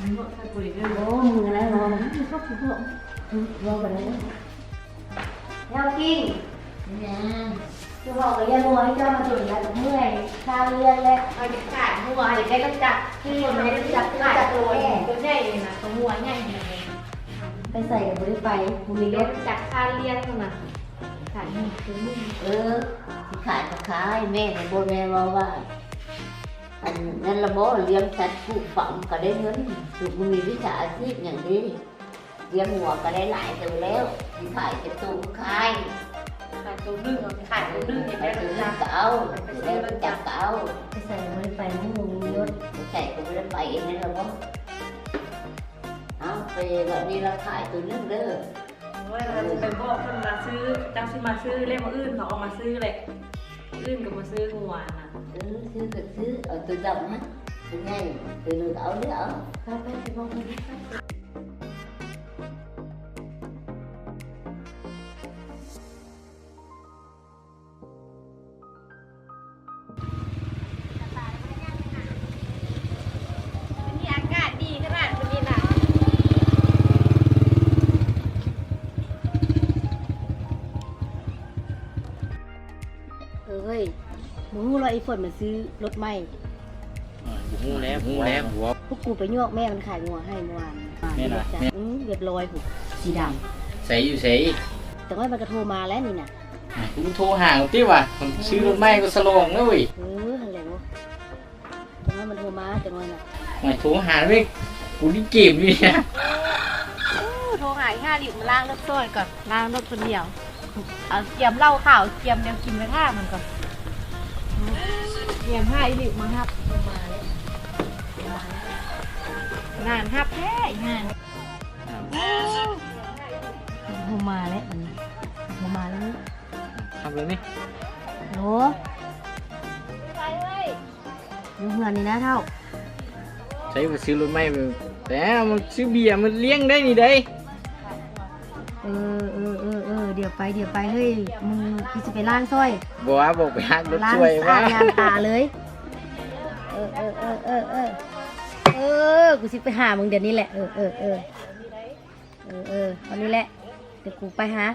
ໂອ້ ມຶງຫັ້ນນະ ເວົ້າ ເວົ້າໄປເລີຍ ແນວກິນ ຫຍັງ ຄືເວົ້າກັບຍາຍບົວໃຫ້ເຈົ້າມາຕົວະ ເມື່ອຍ ຄາເລື່ອນແລ້ວ ເຮົາຈະຂາຍງົວ ໃຫ້ໄດ້ຮູ້ຈັກ ທີ່ໃຫ້ຮູ້ຈັກຂາຍຕົວ ຕົວໃຫຍ່ນີ້ນະ ຕົວງົວໃຫຍ່ນີ້ນະ ໄປໃສກໍບໍ່ໄດ້ໄປ ບໍ່ມີລົດ ຮູ້ຈັກຄາເລື່ອນຫັ້ນນະ ຂາຍ ເອີ ຊິຂາຍກໍຂາຍ ແມ່ກໍບໍ່ແມ່ນເວົ້າວ່າ ອັນນັ້ນລະບໍ່ ລ້ຽງສັດປູກຝັງກໍໄດ້ເງິນ ຄືບໍ່ມີວິຊາອາຊີບຫຍັງເດ້ ລ້ຽງງົວກໍໄດ້ຫຼາຍໂຕແລ້ວ ຊິຂາຍຈັກໂຕກໍຂາຍ ຂາຍໂຕໜຶ່ງ ເອົາ ຂາຍໂຕໜຶ່ງ ຂາຍໂຕໜຶ່ງກໍເອົາ ໄດ້ຈັກກໍເອົາ ໄປໃສບໍ່ໄດ້ໄປ ບໍ່ມີລົດ ໄປໃສກໍບໍ່ໄດ້ໄປ ເຫັນນັ້ນລະບໍ່ ເອົາ ໄປແບບນີ້ລະຂາຍໂຕໜຶ່ງເດີ. ໂອ້ຍ ລະໄປບອກເພິ່ນມາຊື້ ເຈົ້າຊິມາຊື້ແລ້ວ ມື້ອື່ນເຂົາເອົາມາຊື້ແຫຼະ ມື້ອື່ນກໍມາຊື້ງົວນະ ເອີ ຊື້ກໍຊື້ ເອົາໂຕດຳຫັ້ນ ໂຕໃຫຍ່ ໂຕເລິກເອົາເດີ ເອົາ ໄປໆ ໄປບອກເພິ່ນ. ມື້ນີ້ອາກາດດີຂະໜາດມື້ນີ້ນະ ເອີຍ ບໍ່ຮູ້ລະ ອີ່ຝົນມັນຊື້ລົດໃໝ່ ບໍ່ຮູ້ແລ້ວ ບໍ່ຮູ້ແລ້ວ ພວກກູໄປຍວກແມ່ມັນຂາຍງົວໃຫ້ເມື່ອວານ ແມ່ນລະ ອື ລຽບຮ້ອຍພຸ້ນ ສີດຳ ໃສຢູ່ໃສ ຈັກໜ້ອຍມັນກໍໂທມາແລ້ວນີ້ນະ. ກູໂທຫາເອົາຕິວ່າ ມັນຊື້ລົດໃໝ່ກໍສະຫຼອງເລີຍ ເອີ ຫັ້ນແຫຼະເນາະ ຈັກໜ້ອຍມັນໂທມາ ຈັກໜ້ອຍນະ ໂອ້ຍ ໂທຫາເວີຍ ກູຫຼິ້ນເກມຢູ່ນີ້ນະ ໂທຫາອີ່ຫ່າລິບມາລ້າງລົດຊ່ອຍກ່ອນ ລ້າງລົດຄົນດຽວ ເອົາກຽມເຫຼົ້າຂາວ ກຽມແນວກິນໄວ້ຖ້າມັນກ່ອນ ກຽມຫາອີ່ຫຼີມາຮັບ ມາແລ້ວ ນານຮັບແທ້ອີ່ຫ່າ ໂທມາແລ້ວ ໂທມາແລ້ວ ຮັບເລີຍນີ້ ໂຫຼ ຢູ່ເຮືອນນີ້ນະເຖົ້າ ໃຊ້ວ່າຊື້ລົດໃໝ່ ແຕ່ມັນຊື້ເບຍມາລ້ຽງໄດ້ນີ້ໃດ ເອີ ເອີ ເອີ ເອີ ດຽວໄປ ດຽວໄປ ເຮີ້ຍ ມຶງ ກູຊິໄປລ້າງຊ່ອຍ ບໍ່ວ່າ ບໍ່ໄປລ້າງລົດຊ່ອຍວ່າ ລ້າງສະອາດງາມຕາເລີຍ ເອີ ເອີ ເອີ ເອີ ເອີ ກູຊິໄປຫາມຶງດຽວນີ້ແຫຼະ ເອີ ເອີ ເອີ ເອີ ເອີ ເອົານີ້ແຫຼະ ດຽວກູໄປຫາ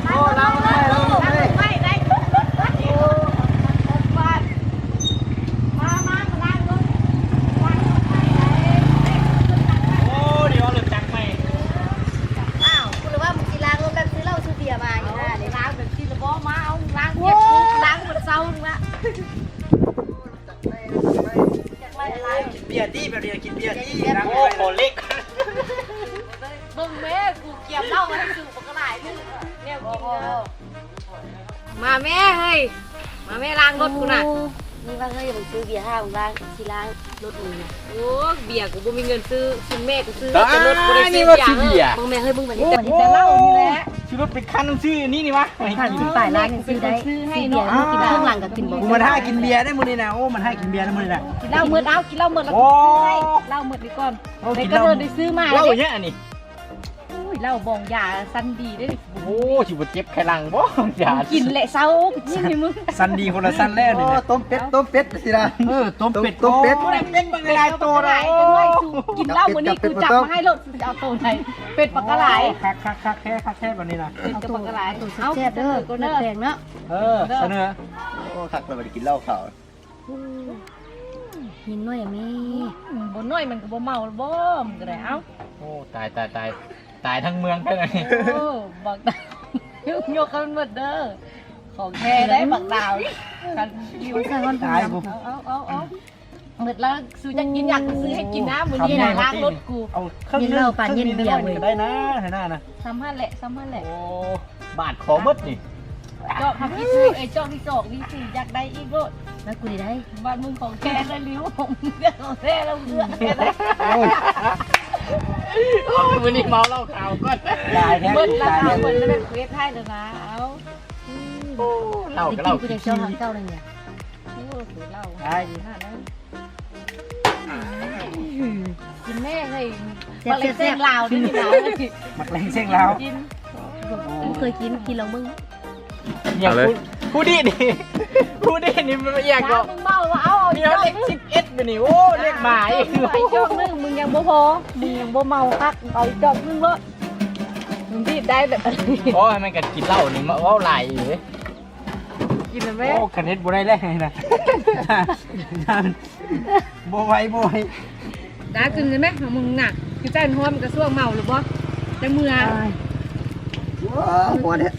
ອ້າວ ກູລະວ່າມຶງຊິລ້າງລົດແບບຊື້ເຫຼົ້າຊື້ເບຍມາຢູ່ນະ ລ້າງແບບຊີ້ລະບໍ່ ມາເອົາ ລ້າງເບຍ ລ້າງໝົດເຊົາລະ. ກິນເບຍຕິ ແບບນີ້ກິນເບຍຕິ ໂອ້ ຂໍເລັກ ເບິ່ງແມ້ ກູກຽມເຫຼົ້າມາໃຫ້ສູບັກຫຼາຍໜຶ່ງ ແນວກິນເດີ ມາແມ້ເຮີ້ຍ ມາແມ້ ລ້າງລົດກູນະ ໂອ້ ນີ້ວ່າເຮີ້ຍ ມຶງຊື້ເບຍຫ້າ ມຶງລ້າງ ຊິລ້າງລົດມຶງນະ ໂອ້ ເບຍກູບໍ່ມີເງິນຊື້ ຊື້ແມ້ກູຊື້ແຕ່ລົດ ບໍ່ໄດ້ຊື້ເບຍ ເບິ່ງແມ້ເຮີ້ຍ ເບິ່ງບັດນີ້ ແຕ່ເຫຼົ້ານີ້ແຫຼະ ຊື້ລົດເປັນຄັນ ຊື້ອັນນີ້ນີ້ວະ ຄັນປາຍລ້ານຍັງຊື້ໄດ້ ຊື້ເບຍໃຫ້ເນາະ ກິນເຄື່ອງຫຼັງກໍກິນບໍ່ ກູມາຖ້າກິນເບຍໄດ້ມື້ນີ້ນະ ໂອ້ ມັນໃຫ້ກິນເບຍໄດ້ມື້ນີ້ນະ ກິນເຫຼົ້າໝົດ ເອົາ ກິນເຫຼົ້າໝົດແລ້ວ ເຫຼົ້າໝົດນີ້ກ່ອນ ໂອ້ ໄດ້ກໍເດີນໄດ້ຊື້ມາ ເຫຼົ້າຫຍັງອັນນີ້ ໂອ້ຍ ເຫຼົ້າບອງຢາຊັ້ນດີເດ້ ໂອ້ ຊິບໍ່ເຈັບໄຂ້ຫຼັງບໍ່ ຢາ ກິນແຫຼະເຊົາ ກິນໃຫ້ມຶງ ຊັ້ນດີຄົນລະຊັ້ນແລ້ວນີ້ນະ ໂອ້ ຕົ້ມເປັດ ຕົ້ມເປັດຊິນະ ເອີ ຕົ້ມເປັດ ຕົ້ມເປັດ ໂອ້ຍ ເປັດບັກຫຼາຍໂຕນະ ໂອ້ຍ ກິນເຫຼົ້າມື້ນີ້ກູຈັບມາໃຫ້ໂລດ ຊິເອົາໂຕໃດ ເປັດບັກຫຼາຍ ຄັກໆໆ ຄັກແທ້ບັດນີ້ນະ ເປັດກັບບັກຫຼາຍ ເອົາໂຕແຊບໆເດີ ເດີ ເດີ ແພງເນາະ ເອີ ສະເໜີ ໂອ້ ຄັກແລ້ວ ບໍ່ໄດ້ກິນເຫຼົ້າຂາວ ຍິນໜ້ອຍແມ່ ບໍ່ໜ້ອຍມັນກໍບໍ່ເມົາບໍ່ ມັນກໍໄດ້ ເອົ້າ ໂອ້ ຕາຍ ຕາຍ ຕາຍ ຕາຍທັງເມືອງເທື່ອນີ້ ໂອ້ ບັກດາວ ຍົກໃຫ້ມັນໝົດເດີ ຂອງແທ້ໄດ໋ບັກດາວ ຄັນຢູ່ໃສ່ຮອນຕາຍ ເອົາ ເອົາ ເອົາ ເອົາ ໝົດແລ້ວ ສູຢາກກິນຫຍັງ ຊື້ໃຫ້ກິນນະ ມື້ນີ້ນະ ລ້າງລົດກູ ເອົາເຄິ່ງໜຶ່ງ ເຢັນເຫຼົ້າປານເຢັນເບຍເວີຍ ກໍໄດ້ນະ ໃຫ້ໜ້ານະ ສ່ຳຫັ້ນແຫຼະ ສ່ຳຫັ້ນແຫຼະ ໂອ້ ບາດຂໍໝົດນີ້ ຈອກທຳອິດ ເອີຍ ຈອກທີ່ສອງນີ້ ຄືຢາກໄດ້ອີກໂລດ ແລ້ວກູໄດ້ ບ້ານມຶງຂອງແທ້ແລ້ວລິວ ຂອງແທ້ແລ້ວເພື່ອນ ໂອ້ຍ ໂອ້ຍ ມື້ນີ້ເມົາເຫຼົ້າຂາວກ່ອນ ຕາຍແທ້ ໝົດລະ ຕາຍແທ້ ໝົດລະ ເຮັດໃຫ້ແລ້ວນະ ເອົາ ໂອ້ ເຫຼົ້າກໍເຫຼົ້າ ໄດ້ກິນກູໄດ້ຊອງເກົ່າແລ້ວນີ້ ໂອ້ ເຫຼົ້າ ຕາຍ ກິນແມ່ເຮີ້ຍ ແຊບໆ ບັກແລງແຊງລາວນີ້ນະ ບັກແລງແຊງລາວ ກິນ ບໍ່ເຄີຍກິນ ກິນລອງເບິ່ງ ເອົາເລີຍ ຜູ້ນີ້ນີ້ ຜູ້ນີ້ນີ້ມັນອີ່ຫຍັງເກາະ ມຶງເມົາ ເອົາ ເອົາອີກຈອກໜຶ່ງ ມີເລກສິບເອັດຢູ່ນີ້ ໂອ້ ເລກໝາຍ ເອົາອີກຈອກໜຶ່ງ ມຶງຍັງບໍ່ພໍ ມຶງຍັງບໍ່ເມົາຄັກ ເອົາອີກຈອກໜຶ່ງໂລດ ມຶງດີດໄດ້ແບບ ໂອ້ຍ ມັນກໍກິນເຫຼົ້ານີ້ມາເວົ້າຫຼາຍເດ້ ກິນແລ້ວແມ່ ໂອ້ ຄັນເຮັດບໍ່ໄດ້ແລ້ວນະ ບໍ່ໄຫວ ບໍ່ໄຫວ ດາຂຶ້ນໄດ້ແມ ຂອງມຶງນະ ຄືໃຈມັນຮ້ອນ ມັນກະຊ່ວງເມົາຫຼືບໍ່ ຈັ່ງເມືອ ໂອ້ຍ ຮ້ອນແທ້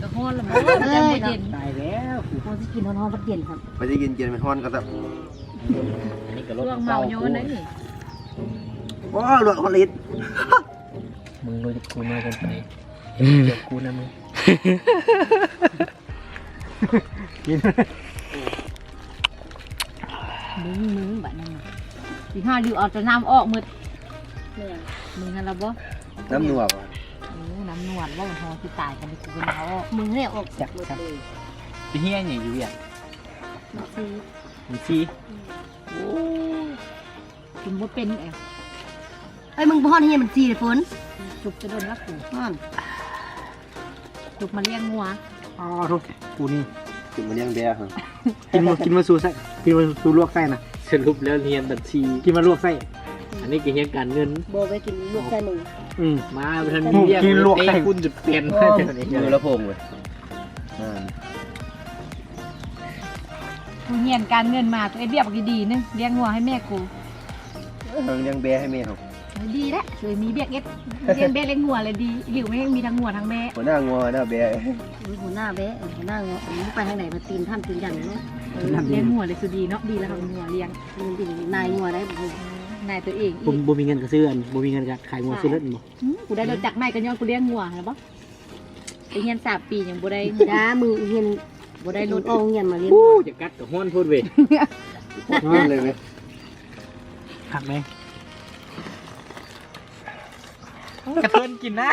ກະຮ້ອນລະບໍ່ ມັນຍັງບໍ່ເຢັນ ຕາຍແລ້ວ ເຮົາຊິກິນຮ້ອນໆ ພັດເຢັນຊັ້ນ ໄປຊິກິນເຢັນມັນຮ້ອນກໍຊະ ອັນນີ້ກໍລົດ ຊ່ວງເມົາຍ້ອນໄດ໋ນີ້ ໂອ້ ລົດຮອດລິດ ມຶງລົດກູມາກັນໄປ ເກັບກູນຳມຶງ ກິນ ມຶງ ມຶງ ບາດນັ້ນ ຊິຫາລືເອົາແຕ່ນ້ຳອອກໝົດ ແມ່ນ ມຶງຫັ້ນລະບໍ່ ນ້ຳນົວ ເອີ ນ້ຳນົວ ເວົ້າເຮົາຊິຕາຍກັນ ກູເອົາອອກ ມຶງແລ້ວອອກ ແຊບ ແຊບ ໄປຮຽນຫຍັງຢູ່ຫວຽດ ບັນຊີ ບັນຊີ ອືມ ໂອ້ ກິນບໍ່ເປັນເອ ເອີຍ ມຶງບໍ່ຮອດຮຽນບັນຊີເດ້ ຝົນ ຈົບແຕ່ດົນລະກູ ຮອດ ຈົບມາລ້ຽງງົວ ອໍ ໂທ້ ກູນີ້ ກິນມາລ້ຽງແບ້ ກິນມາ ກິນມາສູ່ໃສ່ ກິນມາສູ່ລວກໃສ່ນະ ສະຫຼຸບແລ້ວຮຽນບັນຊີ ກິນມາລວກໃສ່ ອັນນີ້ກໍຮຽນການເງິນ ບໍ່ໄປກິນລວກໃສ່ໜູ ອືມ ມາບໍ່ທັນມີວຽກ ກິນລວກໃສ່ ເຕະຝຸ່ນຈົນແປ່ນ ໂອ້ ມືລະໂພງເວີຍ ອ່າ ກູຮຽນການເງິນມາ ກູເຮັດວຽກບັກດີໆ ໜຶ່ງ ລ້ຽງງົວໃຫ້ແມ່ກູ ເອີ ລ້ຽງແບ້ໃຫ້ແມ່ເຮົາ ດີແຫຼະ ເຄີຍມີວຽກເຮັດ ລ້ຽງແບ້ລ້ຽງງົວແຫຼະດີ ອີ່ຫຼີແມ່ງມີທັງງົວທັງແບ້ ຫົວໜ້າງົວຫົວໜ້າແບ້ ເອີ ຫົວໜ້າແບ້ ເອີ ຫົວໜ້າງົວ ໄປທາງໃດມາຕີນທ່ານຕີນຫຍັງເນາະ ລ້ຽງງົວແຫຼະສຸດີເນາະ ດີແລ້ວເຮົາງົວລ້ຽງ ນາຍງົວໄດ້ ນາຍຕົວເອງອີກ ບໍ່ມີເງິນກໍຊື້ອັນ ບໍ່ມີເງິນກໍຂາຍງົວຊື້ລົດແມ່ນບໍ່ ອືມ ກູໄດ້ລົດຈັກໃໝ່ກໍຍ້ອນກູລ້ຽງງົວຫັ້ນແຫຼະບໍ່ ໄປຮຽນສາມປີຍັງບໍ່ໄດ້ ຈ້າ ມຶງຮຽນ ບໍ່ໄດ້ລົດ ອອກໂຮງຮຽນມາຮຽນ ໂອ້ ຈະກັດກໍຮ້ອນໂພດເວີຍ ຮ້ອນເລີຍເວີຍ ຄັກເລີຍ ກະເພິ່ນກິນນະ